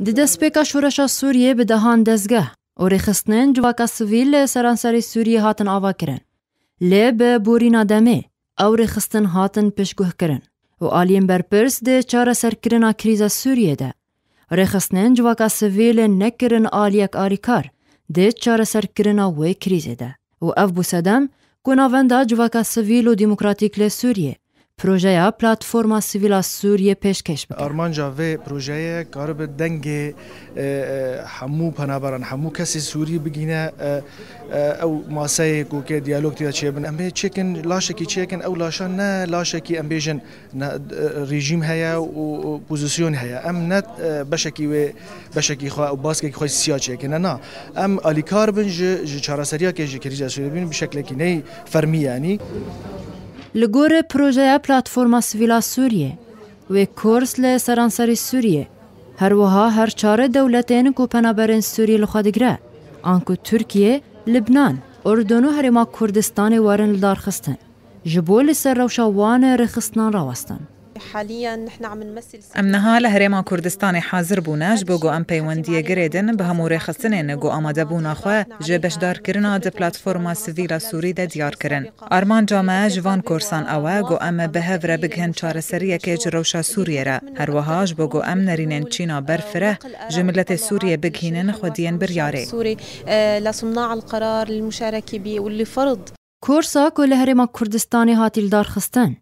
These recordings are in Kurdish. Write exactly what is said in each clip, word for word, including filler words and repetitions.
Di destpêka şoreşa Sûriyê bi dehan dezgeh û rêxistinên civaka sivîl li seranserî Sûriyê hatin avakirin. Lê bi borîna demê ew rêxistin hatin piştguhkirin û aliyên berpirs di çareserkirina krîza Sûriyê de rêxistinên civaka sivîl nekirin aliyek alîkar di çareserkirina wê krîzê de. Û ev bû sedem ku Navenda Civaka Sivîl û Demokratîk li Sûriyê projeya Platforma Sivîl a Sûriyê pêşkêş bike. Armanca vê projeyê karibe dengê, e, e, hemû penaberan, hemû kesê Sûrî bigîne, e, e, ew maseyê ku ke diyalog tê de çêbin. Em ê çêkin, laşekî çêkin, ew laşa ne laşekî em bêjin ne, e, rejîm heye û, û pozîsyon heye. Em ne, e, beşekî wê, beşekî xwe û baskekî xwe siya çêkine. Na, em alîkar bin ji, ji çareseriyakê ji krîza Sûriyê bin bi şeklekî ney fermî yanî. Li gorî projeya Platforma Sivîl a Sûriyê, wê kors li seranserî Sûriyê, her wiha her çar dewletên ku penaberên Sûriyê li xwe digire, anku Tirkiye, Libnan, Urdun û Herêma Kurdistanê werin lidarxistin, ji bo li ser rewşa wan rêxistinan rawestin. حاليا نحن عم نمثل Em niha li Herêma Kurdistanê hazir bûne, ji bo ku em peywendiyê girêdin bi hemû rêxistinên ku amadebûna xwe ji beşdarkirina di platforma sivîl a Sûrî de diyar kirin. Armanca me ji van korsan ew e ku em bi hev re bigihin çareseriyekê ji rewşa Sûriyê re. Her wiha ji bo ku em nerînên çîna berfireh ji miletê Sûriyê bigihînin xwediyên biryarê. سوري، آه، لصناع القرار، للمشاركة بيه واللي فرض. Korsa ku li Herêma Kurdistanê hatî lidarxistin,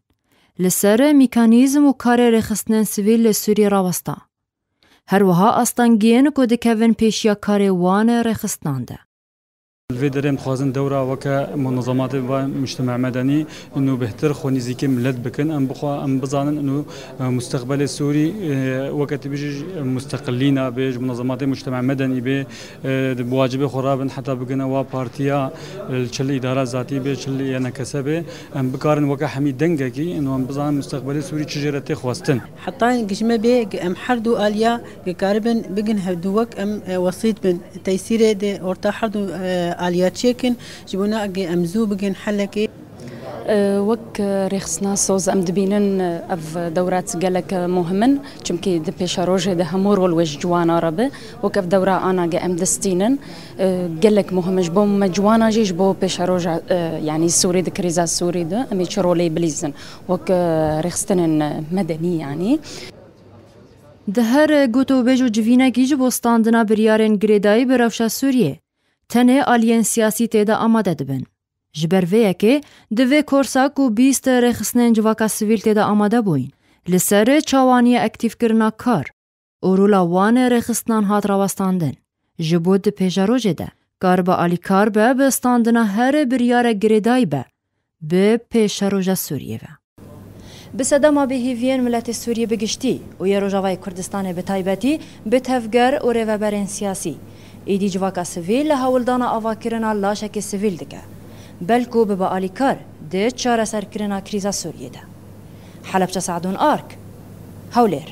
li ser mekanîzm û karê rêxistinên sivîl li Sûriyê rawesta. Her wiha astengiyên ku dikevin pêşiya karê wan rêxistinan de. Li vê derê em dixwazin dewra weke munezematê ve mujtema medenî û bêhtir xwe nîzîkê milet bikin. Em bixwe-, em bizanin û, e, mustaqbelê Sûrî, e, weke tu bijî ji musteqilîna bê, ji munezematê mujtema medenî bê, e, di bi wacibê xwe rabin heta bigine wa partiya, e, çi li îdara zatî bê, çi li Y N K S bê. Em bikarin weke hemî dengekî, û em bizanin mustaqbelê Sûrî çi jê re tê xwestin. Heta gijme bê, em her du aliya dikaribin bigin hevdu wek em, e, wesît bin. Tesîrê di orta her du, e, aliya çêkin, ji bo nagê em zû bigin helekê. E, wek, e, rêxistina soz em dibînin, e, ev dewrat gelek, e, muhim in, çimkî di pêşerojê de hemû rol wê ji ciwana re be. Wek ev dewra anage em distînin, e, gelek muhim in ji bo me ciwana jî, ji bo pêşeroja, e, yanî Sûrî di krîza Sûrî de em ê çi rolê bilîzin. Wek, e, rêxistinên medenî yanî. Di her gotobêj û civînekî ji bo standina biryarên girêdayî bi rewşa Sûriyê, tenê aliyên siyasî tê de amade dibin. Ji ber vê yekê, di vê korsa ku bîst rêxistinên civaka sivîl tê de amade bûyîn, li ser çawaniya aktîfkirina kar û rola wan rêxistinan hat rawestandin, ji bo di pêşerojê de karibe alîkar be bi standina her biryarek girêdayî be bi pêşeroja Sûriyê ve. Bi sedema bêhîviyên miletê Sûriyê bi giştî û yê Rojavayê Kurdistanê bi taybetî, bi tevger û rêveberên siyasî, êdî civaka sivîl li hewldana avakirina laşekê sivîl dike, belku bibe alîkar di çareserkirina krîza Sûriyê de. Helebçe, Se'dûn Ark, Hewlêr.